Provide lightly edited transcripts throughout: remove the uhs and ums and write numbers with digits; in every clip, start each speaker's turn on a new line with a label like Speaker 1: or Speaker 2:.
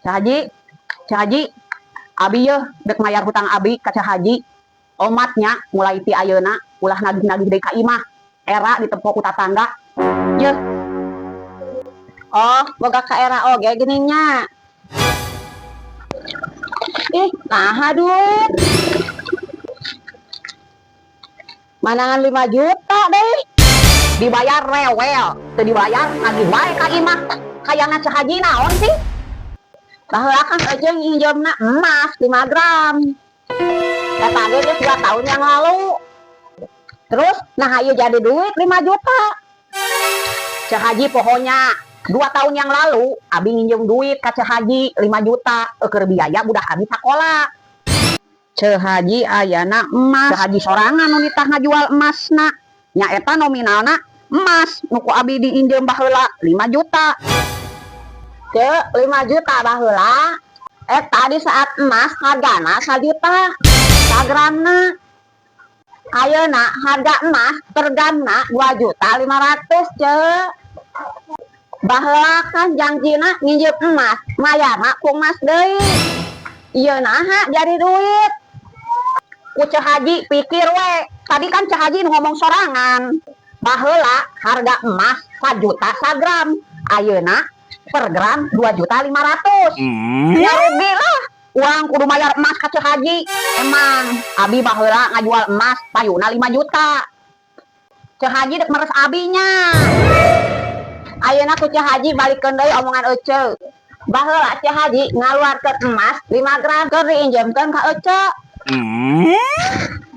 Speaker 1: Ceu Haji, Ceu Haji, abi yeuh dek mayar hutang abi ka Ceu Haji. Omat nya mulai ti ayeuna ulah nagih-nagih deui ka imah. Era ditempo ku tatangga. Yeuh.
Speaker 2: Oh, boga ka era oge geuning nya. Ih, naha duit. Manangan 5 juta deh.
Speaker 1: Dibayar rewel, teu dibayar nagih wae ka imah. Hayangna Ceu Haji naon sih?
Speaker 2: Baheula kan euceung nginjeumna emas 5 gram. Eta ge geus 2 tahun yang lalu. Terus nah ieu jadi duit 5 juta.
Speaker 1: Ceu Haji pokoknya 2 tahun yang lalu abi nginjem duit ka Ceu Haji 5 juta keur biaya budak abi sakola. Ceu Haji ayana emas. Ceu Haji sorangan nu nitah ngajual emasna. Nya eta nominalna emas nu ku abi diinjem baheula 5 juta.
Speaker 2: Ceu 5 juta baheula. Eta di saat emas hargana sajuta sagramna. Ayeuna harga emas per gramna 2.500.000 ceu. Baheula kan jangjina nginjem emas, mayarna ku emas deui. Ieu naha jadi duit.
Speaker 1: Ku Ceu Haji pikir we, tadi kan Ceu Haji nu ngomong sorangan. Baheula harga emas sajuta sagram, ayeuna per gram 2.500.000. Ya rugi lah. Urang kudu mayar emas ka Ceu Haji. Emang abi baheula ngajual emas payuna 5 juta. Ceu Haji dek meres abinya.
Speaker 2: Ayeuna ku Ceu Haji balikeun deui omongan eceu. Baheula Ceu Haji ngaluarkeun emas 5 gram keur diinjemkeun ka eceu.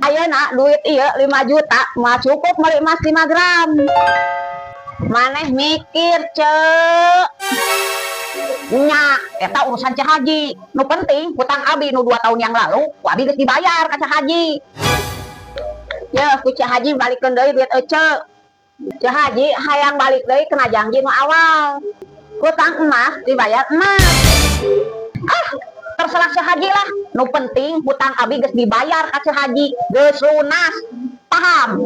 Speaker 2: Ayeuna duit ieu 5 juta moal cukup meuli emas 5 gram. Maneh mikir ceu.
Speaker 1: Nya, eta urusan Ceu Haji. Nu penting hutang abi nu 2 tahun yang lalu ku abi geus dibayar ka Ceu Haji.
Speaker 2: Yeuh, ku Ceu Haji balikeun deui duit eceu. Ceu Haji hayang balik deui kena janji nu awal. Hutang emas dibayar emas.
Speaker 1: Ah, terserah Ceu Haji lah. Nu penting hutang abi geus dibayar ka Ceu Haji, geus lunas. Paham?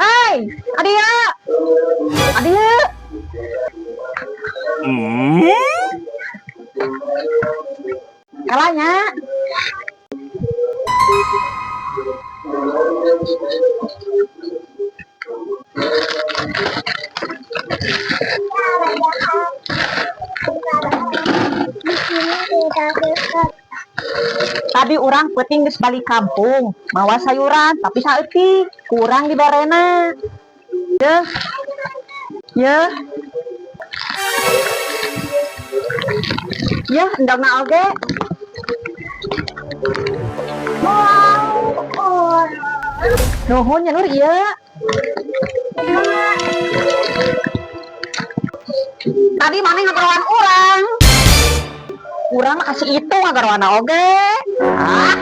Speaker 1: Hei, adia. Adia. Kalanya. Tadi urang peuting geus balik kampung, mawa sayuran tapi saeutik, kurang dibarena. Yeuh. Yeuh. Yeuh, endogna oge. Nuhun nya Nur ieu. Tadi maneh ngagaroan urang. Urang mah kasih itu ngagaroana oge. Ah.